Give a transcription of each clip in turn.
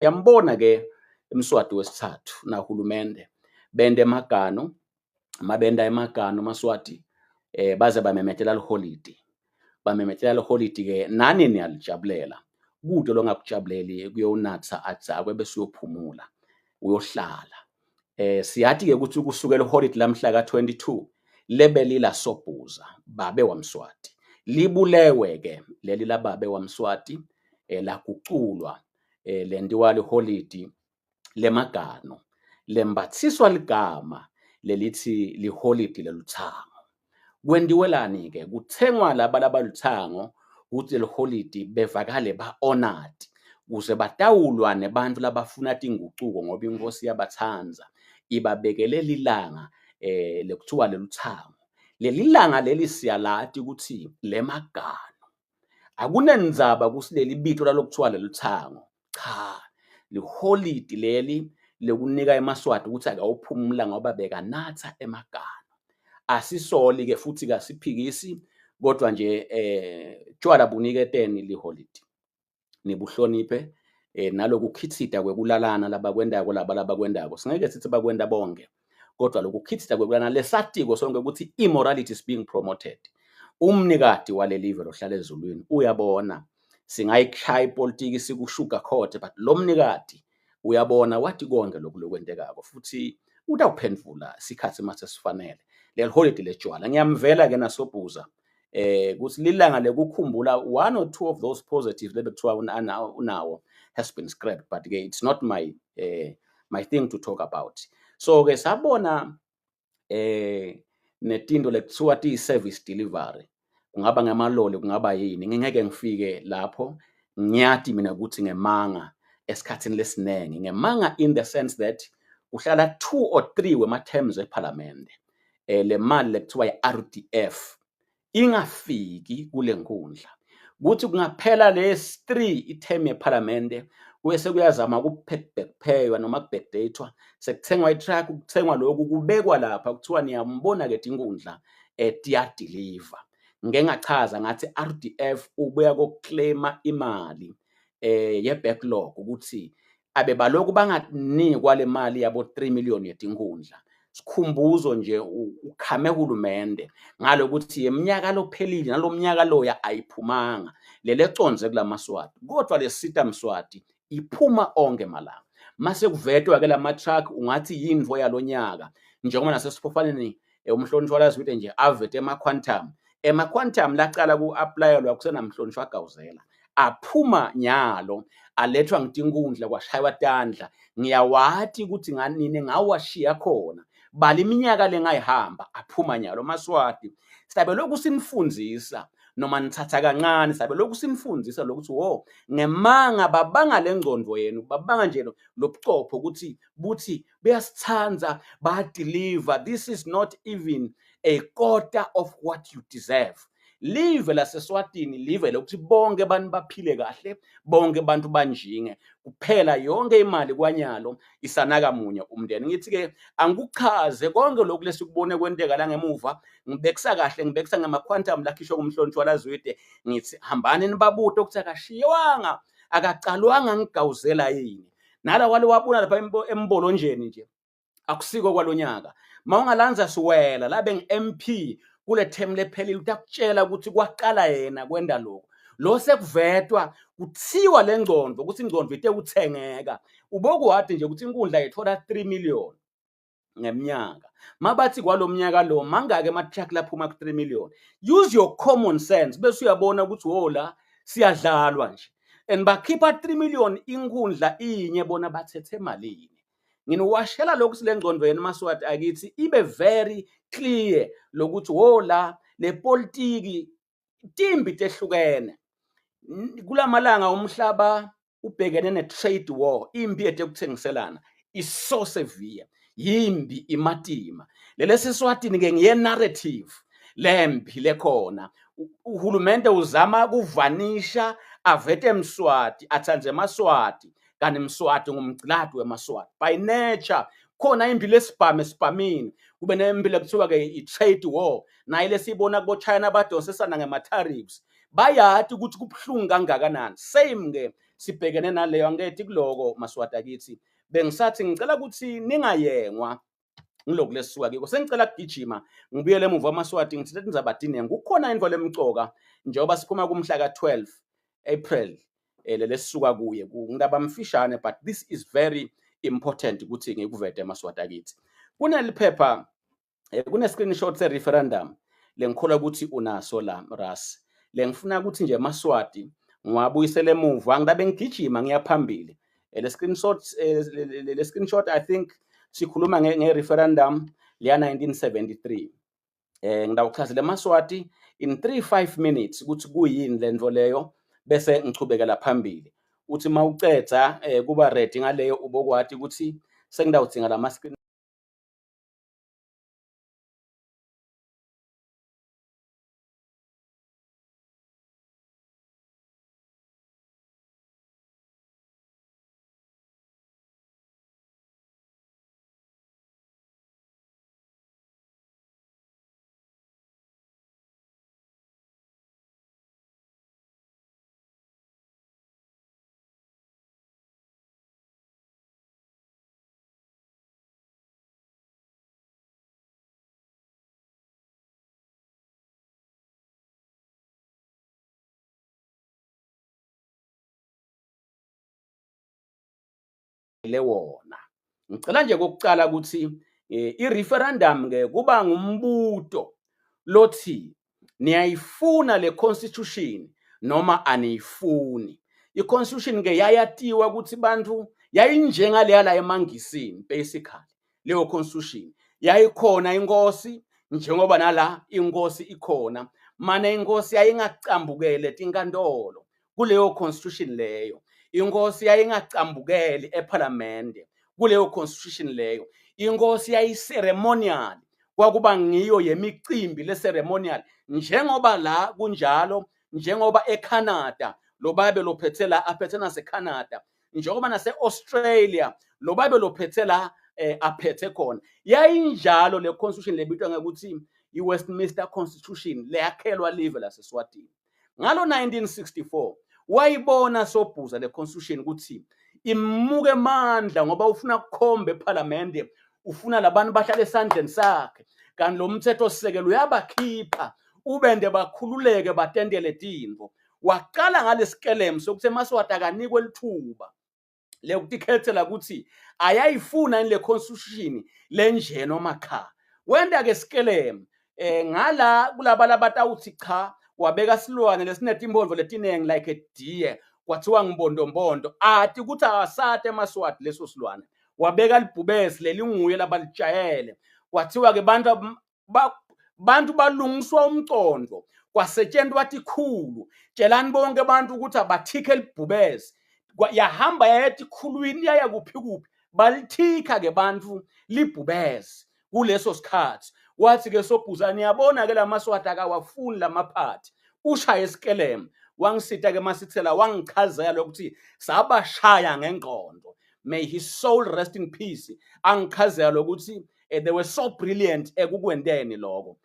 Yambona ke Mswati wesithathu nahulumende bende emagano, mabenda emagano Maswati, baze bamemetela liholidi. Bamemetela liholidi ke, nani niyalijabulela. Kude longakujabuleli kuyonatha adzakwe bese uyophumula, uyohlala. Siyati ke ukuthi kusukela iholidi lamhla ka-22 lebelila Sobhuza babe waMswati, libulewe ke leli lababe waMswati, laguculwa, lentiwa liholidi lemagano, lembathiswa ligama lelithi liholidi leluthango. Kwentiwelani ke? Kuthengwa laba labaluthango ukuthi leliholidi bevakale ba-honored, kuze batawulwa nebantu labafuna tingucuko, ngoba inkosi yabatsandza ibabekele lilanga lekuthiwa leluthango. Leli langa leli siyalati ukuthi lemagano, akunendzaba kusileli bito lalokuthiwa leluthango, cha, liholidi leli lekunika emaSwati ukuthi akawuphumula ngoba bekanatha emagano. Asisoli ke futhi kasiphikisi, kodwa nje tshwala buniketeni liholidi, nibuhloniphe, nalokukhithida kwekulalana labakwendako, laba labakwendako singeke sithi bakwenda bonke, kodwa lokukhithida kwekulana lesatiko sonke ukuthi immorality is being promoted. Umnikati walelive lohlala ezulwini uyabona, singayishaya ipolitiki siku-sugarcoat, but lo mnikati uyabona, wathi konke lokhu lokwentekako futhi utawuphendvula sikhathi mase sifanele. Leli holidi letshwala ngiyamvela ke naSobhuza kuthi lilanga lekukhumbula one or two of those positives lebekuthiwa unawo has been scrapped, but ke it's not my thing to talk about. So ke sabona netinto lekuthiwa ti-service delivery, kungaba ngamaloli, kungaba yini, ngingeke ngifike lapho. Ngiyati mina ukuthi ngemanga esikhathini lesinengi, ngemanga in the sense that kuhlala two or three wema-terms ephalamende, le mali lekuthiwa i-RDF ingafiki kule nkundla, kuthi kungaphela les 3 i-term yephalamende bese kuyazama ukubackpaywa noma kubackdatwa, sekuthengwa i-truck, kuthengwa lokhu, kubekwa lapha, kuthiwa niyambona ke tinkundla tiyadeliver. Ngike ngachaza ngathi RDF ubuya kokuclaima imali ye-backlog, ukuthi abe baloku banganikwa le mali yabo 3 million yetinkundla. Sikhumbuzo nje ukhame hulumende ngalokuthi yeminyaka lophelile nalomnyaka loya ayiphumanga lele conze kulamaswati, kodwa lesita Mswati iphuma onke malanga. Mase kuvetwa ke lama truck ungathi yintfo yalonyaka, njengoba nasesifofaneni umhlonishwa Lazwide nje avete ema-Quantum, ema-Quantum lacala ku-applyelwa kusenamhlonishwa Gawuzela, aphuma nyalo alethwa ngitinkundla kwashaywa tandla. Ngiyawati ukuthi nganini ngawashiya khona, bala iminyaka lengayihamba, aphuma nyalo. Maswati, sabe lokhu sinifundzisa noma nithatha kancane, sabe lokhu sinifundzisa lokuthi wo ngemanga babanga lengcondvo yenu, babanga nje lobucopho ukuthi buthi buyasithandza, bayadeliver. This is not even a quarter of what you deserve. Live laseSwatini live lokuthi bonke abantu baphile kahle, bonke abantu banjinge kuphela, yonke imali kwanyalo isanaka munye umndeni. Ngithi ke angikuchaze konke lokhu lesikubone kwenteka la ngemuva, ngibekisa kahle, ngibekisa ngama-Quantum lakhishwa ngumhlonishwa Lazwide. Ngithi hambani nibabute ukuthi akashiywanga, akacalwanga ngigawuzela yini nala wale wabona lapha embolonjeni nje, akusiko kwalonyaka. Mawungalanza siwela labe ngi-MP kule term lephelile, utakutshela ukuthi kwaqala yena kwenda lokhu lo sekuvetwa kuthiwa le ngcondo ukuthi ingcondo ite kuthengeka. Ubokuwadi nje ukuthi inkundla yethola 3 million ngeminyaka, mabathi kwalomnyaka lo mangake ama-truck laphuma ku-3 million? Use your common sense bese uyabona ukuthi wola siyadlalwa nje, and bakhipha 3 million inkundla inye, bona bathethe malini? Nginiwashela lokhu sile ngcondo yenu Maswati akithi ibe very clear lokuthi wola le politiki timbi tehlukene. Kulamalanga umhlaba ubhekene ne-trade war, impi yetekuthengiselana is so severe, yimbi imatima. Lelesiswatini ke ngiye narrative lempi lekhona, uhulumende uzama kuvanisha avete Mswati athandze emaswati, kanti Mswati ngumgciladi wemaswati by nature. Khona impi lesibhame esibhamini, kube nempi lekuthiwa ke i-trade war, naye lesiyibona kubo China badonsisana ngema-tariffs, bayati ukuthi kubuhlungu kangakanani. Same ke. Sibhekene naleyo, angiketi kuloko Maswati akithi. Bengisathi ngicela ukuthi ningayengwa ngiloku lesisuka kiko. Sengicela kugijima ngibuyele emuva amaSwati, ngithi letindzaba tiningi. Kukhona intfo lemcoka njengoba siphuma kumhla ka-12 April lelesisuka kuye. Ngindaba mfishane, but this is very important ukuthi ngikuvete emaSwati akithi. Kuneliphepha, kune screenshot se referendum lengikholwa ukuthi unaso la Ras. Lengifuna ukuthi nje emaSwati ngiwabuyisele emuva, ngilabe ngigijima ngiya phambili. Le screenshot I think sikhuluma nge referendum leya 1973. Ngidawuchazela emaSwati in 3-5 minutes ukuthi kuyini lento leyo, bese ngichubekela phambili. Uthi mawucedza kuba ready ngaleyo ubokwati ukuthi sengidawudzinga lama screen le wona. Ngicela nje kokucala ukuthi i-referendum ke kuba ngumbuto lothi niyayifuna le constitution noma aniyifuni. I-constitution ke yayatiwa ukuthi bantu yayinjengaleya la emangisini, basically leyo constitution yayikhona inkosi njengoba nala inkosi ikhona, mane inkosi yayingacambukele tinkantolo kuleyo constitution leyo, inkosi yayingacambukeli ephalamende kuleyo constitution leyo, inkosi yayi-ceremonial, kwakuba ngiyo yemicimbi le-ceremonial njengoba la kunjalo, njengoba eCanada lo babe lophethe la aphethe naseCanada, njengoba nase-Australia lo babe lophethe la aphethe khona. Yayinjalo le constitution lebitwa ngekuthi i-Westminster Constitution leyakhelwa live laseSwatini. Ngalo 1964 wayibona Sobhuza le constitution ukuthi imuke amandla, ngoba ufuna ukukhomba ePhalamende, ufuna labantu bahlale esandleni sakhe, kanti lo mthetho sisekelo uyabakhipha ubende bakhululeke batendele tintfo. Waqala ngalesikelemu sokuthi emaSwati akanikwe lithuba lekutikhetela ukuthi ayayifuna yini le constitution lenje noma cha. Wenta ke sikelemu ngala kulaba labatawuthi cha, wabeka silwane lesinetimphondvo letinengi like a deer, kwathiwa ngibondombondo, ati ukuthi akasate emaSwati leso silwane. Wabeka libhubesi lelinguye labalitshayele, kwathiwa ke bantu balungiswa umcondo, kwasetshentwa tikhulu, tshelani bonke abantu ukuthi abathikhe libhubesi. Yahamba yaya etikhulwini, yaya kuphi kuphi, balithikha ke bantu libhubesi kuleso sikhathi. Wathi ke Sobhuza, niyabona ke lamaSwati akawafuni lamaphathi, ushaye isikelemu. Wangisita ke Masithela, wangichazela ukuthi sabashaya ngengqondo, may his soul rest in peace. Angichazela ukuthi they were so brilliant ekukwenteni lokho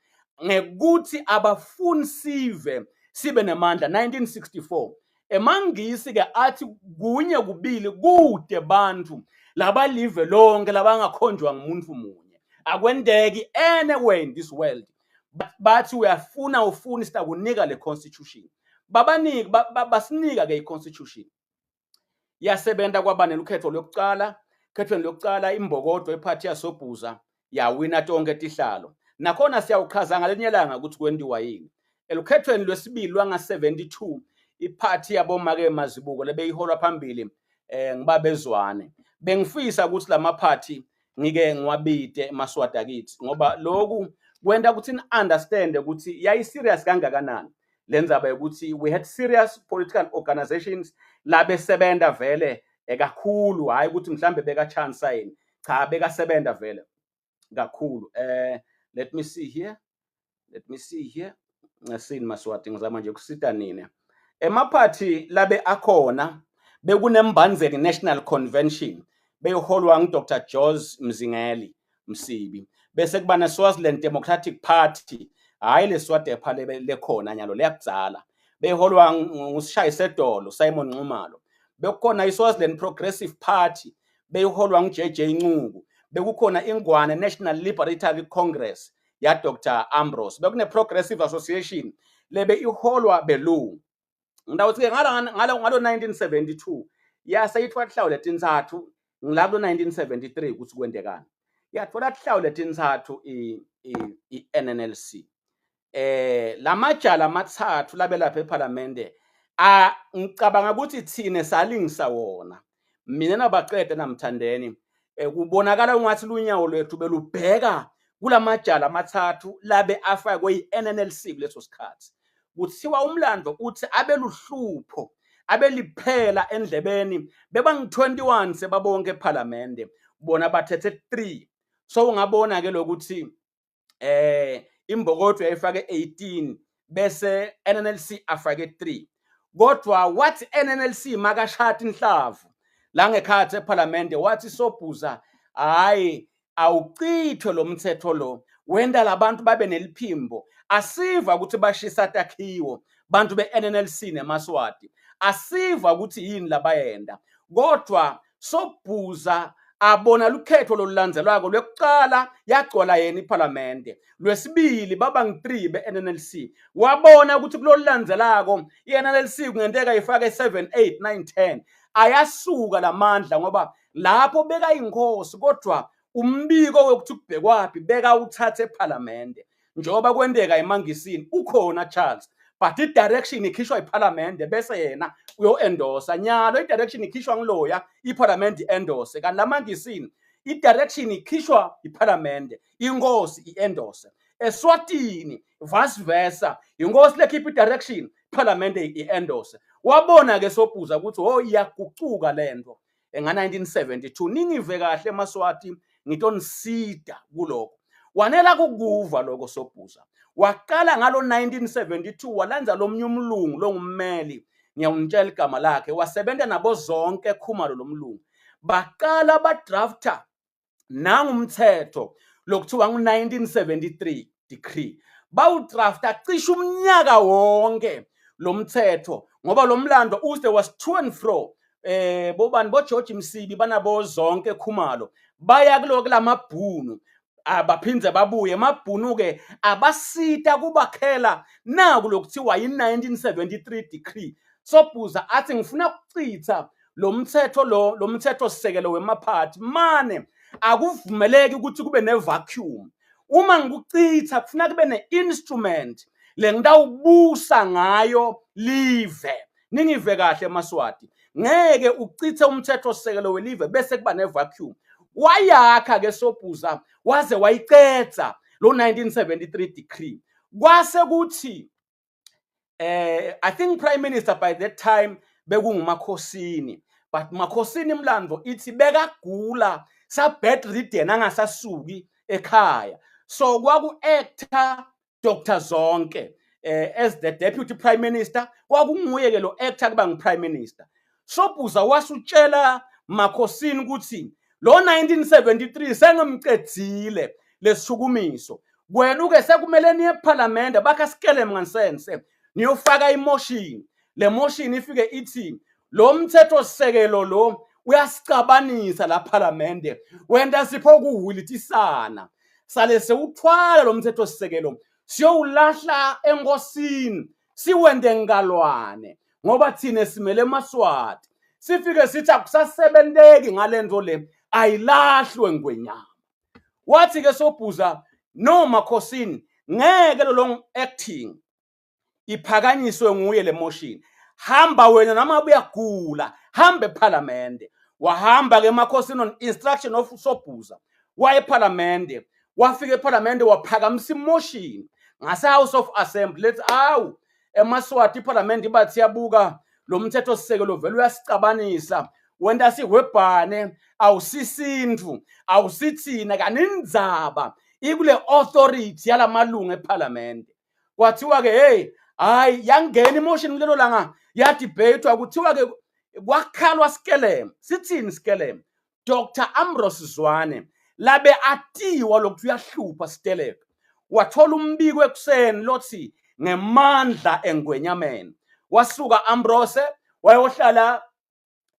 ngekuthi abafuni sive sibe nemandla. 1964 emangisi ke athi kunye kubili kude bantu labalive lonke labangakhonjwa ngumuntu munye, akwendeki anywhere in this world. Bathi uyafuna ufuni sitakunika le constitution, babaniki basinika ke i-constitution, yasebenza kwaba nelukhetho lokucala. Khethweni lokucala imbokodo ephathi yaSobhuza yawina tonke tihlalo, nakhona siyawuchaza ngalinye ilanga ukuthi kwentiwa yini. Elukhethweni lwesibili lwanga-72 iphathi yabomake Mazibuko lebeyiholwa phambili ngibabezwane. Bengifisa ukuthi lamaphathi ngike ngiwabite emaSwati akithi, ngoba lokhu kwenta ukuthi ni-understand ukuthi yayi-serious kangakanani le ndzaba yokuthi we had serious political organizations labesebenza vele kakhulu, hayi ukuthi mhlambe beka chance yini, cha, bekasebenza vele kakhulu. Let me see here, let me see here, ngasini Maswati, ngizama nje ukusita nina. Emaphathi labe akhona, bekunembandzeni National Convention beyiholwa nguDr George Mzingeli Msibi, bese kuba neSwaziland Democratic Party, hhayi le Swadepa lekhona nyalo, leyakudzala, beyiholwa ngusishayi sedolo Simon Nxumalo. Bekukhona iSwaziland Progressive Party beyiholwa nguJJ Ncuku. Bekukhona iNgwane National Liberatory Congress ya Dr Ambrose. Bekune Progressive Association lebe iholwa belungu. Ngitawuthi-ke ngalo 1972 yase ithiwa tihlawu letintsatfu ngila kulo 1973 ukuthi kwentekani. Yatfola tihlawu letintsatfu i-NNLC. Lamajala amathathu labelapha ePhalamende a ngicabanga ukuthi thine salingisa wona. Mina nabaqede namthandeni kubonakala ungathi lunyawo lwethu belubheka kulamajala amathathu labe afakwe yi-NNLC kuleso sikhathi. Kuthiwa umlando uthi abeluhlupho abeliphela endlebeni bebangu-21 sebabonke ePhalamende bona bathethe 3. So ungabona ke lokuthi imbokotho yayifake 18 bese NNLC afake 3. Kodwa wathi NNLC makashaya inhlavu la ngekhathi ePhalamende wathi Sobhuza hayi awuchithwe lo mthetho lo wenda labantu babe neliphimbo. Asiva ukuthi bashisa takhiwo bantu be-NNLC nemaSwati, asiva ukuthi yini labayenda. Kodwa Sobhuza abona lukhetho lolulandzelwako lwekuqala yagcwala yena iPhalamende, lwesibili baba ngu-3 be-NNLC. Wabona ukuthi kulolulandzelako i-NNLC kungenteka ifake 7 8 9 10, ayasuka lamandla ngoba lapho bekayinkosi kodwa umbiko wokuthi kubhekwaphi bekawuthathe ePhalamende. Njengoba kwenteka eMangisini ukhona Charles, but i-direction ikhishwa iPhalamende bese yena uyo-endorsa. Nyalo i-direction ikhishwa ngiloya iPhalamende i-endorse, kanti laMangisini i-direction ikhishwa iPhalamende inkosi i-endorse. Eswatini vice versa, inkosi lekhipha i-direction iPhalamende i-endorse. Wabona ke Sobhuza ukuthi oh iyagucuka lento nga-1972. Ningive kahle emaSwati, ngitonisida kuloko. Wanela kukuva lokho Sobhuza. Waqala ngalo 1972 walanza lomnye umlungu longummeli, ngiyawunitshela igama lakhe, wasebenza nabo zonke Khumalo lomlungu. Baqala badrafta nangumthetho lokuthiwa ngu-1973 decree. Bawudrafta cishe umnyaka wonke lo mthetho ngoba lo mlando uze was to and fro. Bobani bo George Msibi banabo zonke Khumalo baya kulo kulamabhunu abaphindze babuye emabhunu ke abasita kubakhela naku lokuthiwa yi-1973 decree. Sobhuza athi ngifuna ukuchitha lo mthetho lo mthetho sisekelo wemaphathi mane akuvumeleki ukuthi kube ne-vacuum. Uma ngikuchitha kufuna kube ne-instrument lengitawubusa ngayo live. Ningive kahle emaSwati, ngeke uchithe umthetho sisekelo welive bese kuba ne-vacuum. Wayakha ke Sobhuza waze wayicedza lo 1973 decree. Kwase kuthi I think prime minister by that time bekunguMakhosini, but Makhosini imlando ithi bekagula sa bedridden angasasuki ekhaya, so kwaku actor Dr Zonke as the deputy prime minister, kwakunguye ke lo actor kuba ngu prime minister. Sobhuza wasutshela Makhosini ukuthi lo 1973 sengimcedzile lesishukumiso, wena uke sekumele niye ePhalamende bakha sikelem ngansense niyofaka imotion. Le motion ifike ithi lo mthetho sisekelo lo uyasicabanisa la Phalamende, wenda sipho kuhwilitisana sale sewuthwala lo mthetho sisekelo siyowulahla enkosini siwende ngalwane ngoba thina simele emaSwati. Sifike sithi akusasebenteki ngalento le, ayilahlwe ngwenyama. Wathi ke Sobhuza no Makhosini ngeke lo long acting iphakanyiswe nguye le motion, hamba wena noma uyagula hamba ePhalamende. Wahamba ke Makhosini on instruction of Sobhuza, waye ePhalamende, wafika ePhalamende waphakamisa imotion ngase House of Assembly lethi awu emaSwati iPhalamende ibathi yabuka lo mthetho sisekelo vele uyasicabanisa wenta sihwebhane awusisintu awusithina kanindzaba ikule authority yalamalungu ePhalamende. Kwathiwa ke hey hayi yangena imotion kulelo langa yadebate, kuthiwa ke kwakhalwa sikelem. Sithini sikelem? Dr Ambrose Zwane labe atiwa lokuthi uyahlupha siteleka, wathola umbiko ekuseni lothi ngemandla engwenyameni. Wasuka Ambrose wayohlala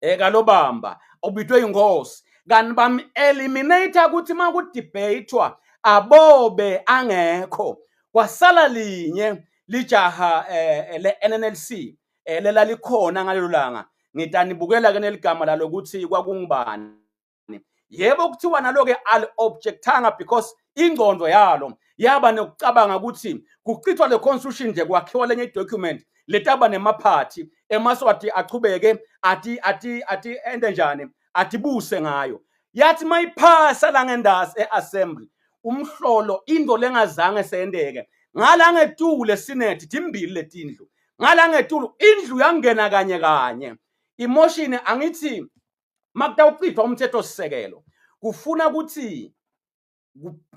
Kalobamba ubitwe inkosi kanti bam eliminate ukuthi makudebatwa abobe angekho. Kwasala linye lijaha le NNLC lelalikhona ngalelo langa. Ngitanibukela ke neligama lalokuthi kwakungubani. Yebo, kuthiwa nalo-ke ali-objectanga because ingcondo yalo yaba nokucabanga ukuthi kuchithwa le constitution nje, kwakhiwa lenye i-document letaba nemaphathi emaSwati achubeke ati ente njani, atibuse ngayo. Yathi mayiphasa la ngendasi e-assembly, umhlolo, into lengazange seyenteke ngala ngetulu eSenate, timbili letindlu ngala ngetulu, indlu yangena kanye kanye i-motion. Angithi makutawuchithwa umthetho sisekelo kufuna ukuthi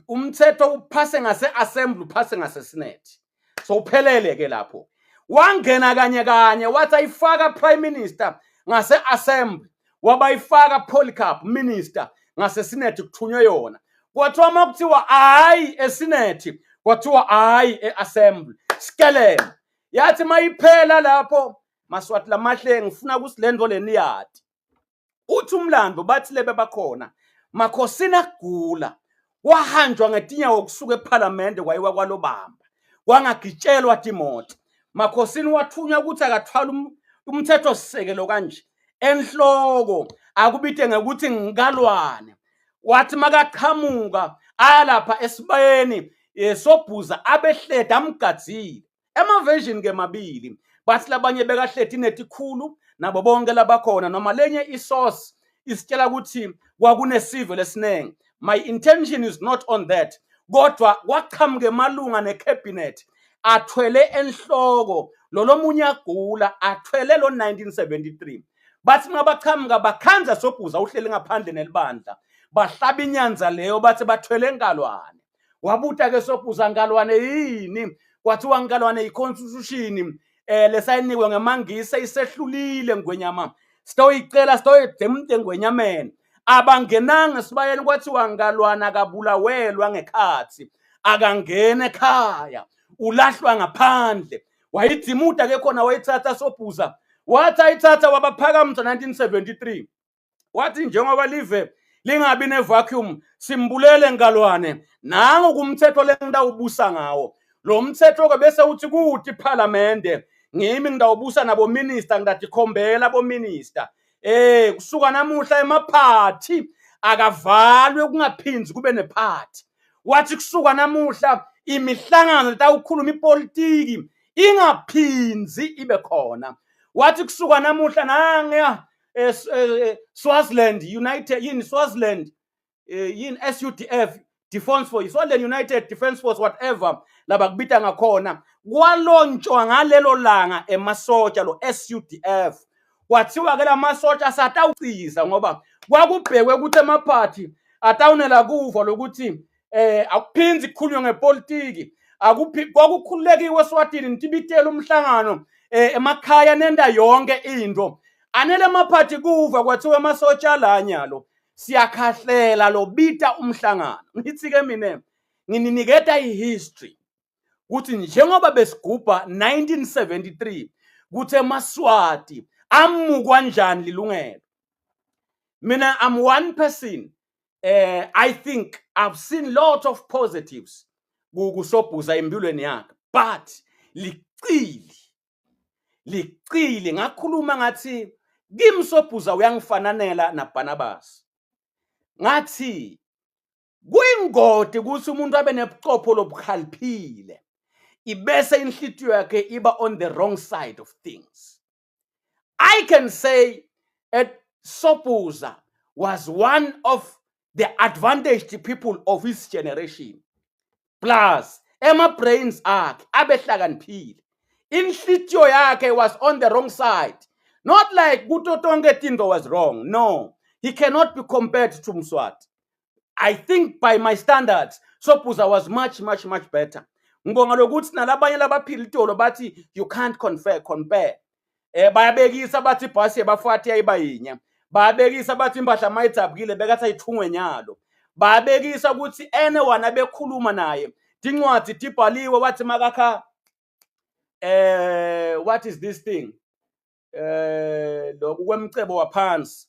umthetho uphase ngase-assembly, uphase ngase-Senate, so uphelele ke lapho. Wangena kanye kanye, wathi ayifaka prime minister ngase-assembly, wabayifaka Polycarp minister ngase-Senate, kuthunywe yona. Kwathiwa uma kuthiwa hayi eSenate, kwathiwa hayi e-assembly, skelem. Yathi mayiphela lapho, maSwati lamahle, ngifuna ukuthi le nto leniyati. Uthi umlando bathi lebe bakhona makhosini akugula, kwahanjwa ngetinyawo kusuka ephalamende kwayiwa kwalobamba, kwangagitshelwa timoto. Makhosini wathunywa ukuthi akathwala umthetho sisekelo kanje enhloko, akubite ngekuthi ngikalwane. Wathi makaqhamuka alapha esibayeni, Sobhuza abehleda amgadzile. Ema-version ke mabili, bathi labanye bekahleti netikhulu nabo bonke labakhona, noma lenye isource isitshela ukuthi kwakunesive lesinengi. My intention is not on that, kodwa kwaqhamuka emalunga necabinet athwele enhloko lolo munye agula athwele lo 1973. Bathi mabachamuka bakhanza Sobhuza uhleli ngaphandle nelibandla, bahlaba inyanza leyo, bathi bathwele nkalwane. Wabuta ke Sobhuza, nkalwane yini? Kwathiwa nkalwane i-constitution lesayinikwe ngemangisa isehlulile ngwenyama, sitoyicela sitoyidemde ngwenyameni. Abangenanga esibayeni, kwathiwa nkalwana akabulawelwa ngekhathi, akangena ekhaya, ulahlwa ngaphandle. Wayidzimuda ke khona, wayithatha Sobhuza, wathi ayithatha wabaphakamisa 1973, wathi njengoba live lingabi nevacuum, simbulele nkalwane. Nangu kumthetho lengitawubusa ngawo lo mthetho ke, bese uthi kuthi iphalamende ngimi ngitawubusa nabo minister, ngidatikhombela bo minister, kusuka namuhla emaphathi akavalwe, kungaphinzi kube nephathi. Wathi kusuka namuhla imihlangano letawukhuluma ipolitiki ingaphinzi ibe khona. Wathi kusuka namuhla nange Swaziland United, yini, Swaziland yini, SUDF, Defense Force, Swaziland United Defense Force, whatever labakubita ngakhona, kwalontshwa ngalelo langa emasotsha lo SUDF. Kwathiwa ke lamasotsha satawuciza ngoba kwakubhekwe ukuthi emaphathi atawunela kuva lokuthi akuphinzi kukhulunywe ngepolitiki, akuphi kwakukhululekiwe eSwatini, nitibitela umhlangano emakhaya, nenda yonke into anele emaphathi kuva. Kwathiwa emasotsha la nyalo siyakhahlela lobita umhlangano. Ngithi ke mina ngininiketa ihistory ukuthi njengoba besigubha 1973 kuthi emaSwati amukwa njani lilungelo. Mina I'm one person, I think I've seen lot of positives kuSobhuza empilweni yakhe, but licili licili. Ngakhuluma ngathi kimi Sobhuza uyangifananela naBarnabas. Ngathi kuyingodi ukuthi umuntu abe nebucopho lobukhaliphile ibese inhlitiyo yakhe iba on the wrong side of things. I can say at Sobhuza was one of the advantaged people of his generation, plus ema brains akhe abehlakaniphile, inhlitiyo yakhe was on the wrong side. Not like kuto tonke tinto was wrong, no. He cannot be compared to Mswati. I think by my standards Sobhuza was much, much, much better. Ngibonga lokuthi nalabanye labaphila itolo bathi you can't compare. Bayabekisa bathi ibhasi yebafati yayiba yinye, bayabekisa bathi impahla mayidzabukile bekathi ayithungwe nyalo, bayabekisa ukuthi ene wana bekhuluma naye, tincwadi tibhaliwe. Wathi makakha what is this thing? Lokhu kwemcebo waphansi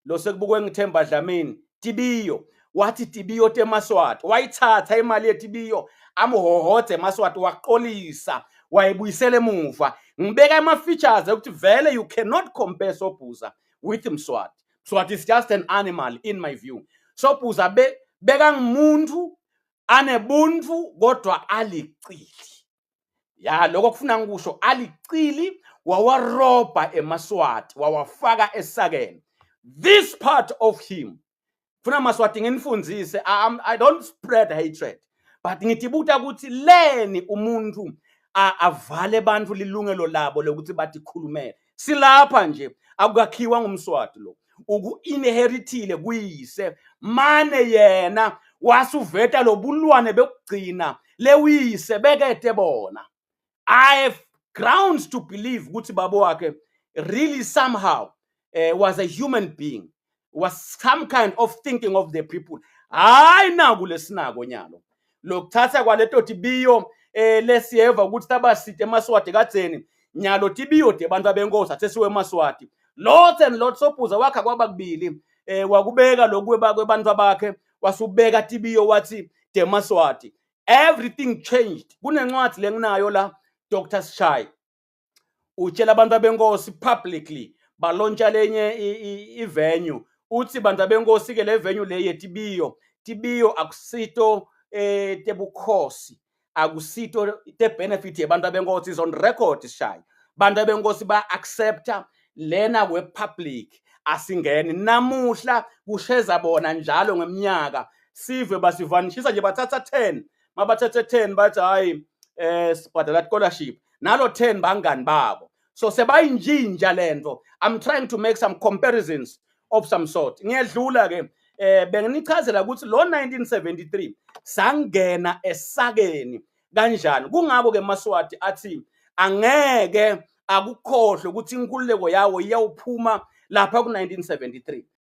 lo sekubukwe ngithemba Dlamini Tibiyo, wathi Tibiyo temaswati, wayithatha imali yetibiyo amhohodze emaswati, waqolisa wayibuyisela emuva. Ngibeka ama-features ukuthi vele you cannot compare Sobhuza with Mswati. Mswati is just an animal in my view. Sobhuza bekangumuntu anebuntu kodwa alicili. Ya, lokho kufuna ngikusho, alicili, wawarobha emaswati wawafaka esakeni. This part of him funa maswati nginifundzise. I don't spread hatred, but ngitibuta ukuthi leni umuntu avale bantu lilungelo labo lokuthi batikhulumele. Silapha nje akukakhiwa ngumswati lo, uku-inheritile kuyise mane yena wasuveta lobulwane bekugcina lewuyise bekete bona. I have grounds to believe ukuthi babo wakhe really somehow was a human being, was some kind of thinking of the people. Hayi, naku lesinako nyalo lokuthatha kwaleto tibiyo lesiyeva ukuthi tabasite emaswati kadzeni, nyalo tibiyo de bantu abenkosi athesiwe emaswati. Lots and lots. Sobhuza wakha kwaba kubili, wakubeka lokhu kwebantu bakhe, wasubeka tibiyo wathi demaswati. Everything changed. Kunencwadi lenginayo la, Dr Shy utshela abantu abenkosi publicly, balontsha lenye i-venue, uthi bantu abenkosi ke le venue le yetibiyo, tibiyo akusito tebukhosi, akusito te benefit yabantu abenkosi. Is on record Shy. Bantu abenkosi ba accepta lena we public, asingeni namuhla kusheza bona njalo ngeminyaka sive basivanishisa nje, bathatha 10, mabathathe 10 bathi hayi, sibhadala scholarship nalo 10 bangani babo, so sebayinjinja lento. I'm trying to make some comparisons of some sort. Ngiyedlula ke, benginichazela ukuthi lo 1973 sangena esakeni kanjani. Kungako ke maswati athi angeke akukhohlwe ukuthi inkululeko yawo iyawuphuma lapha ku 1973.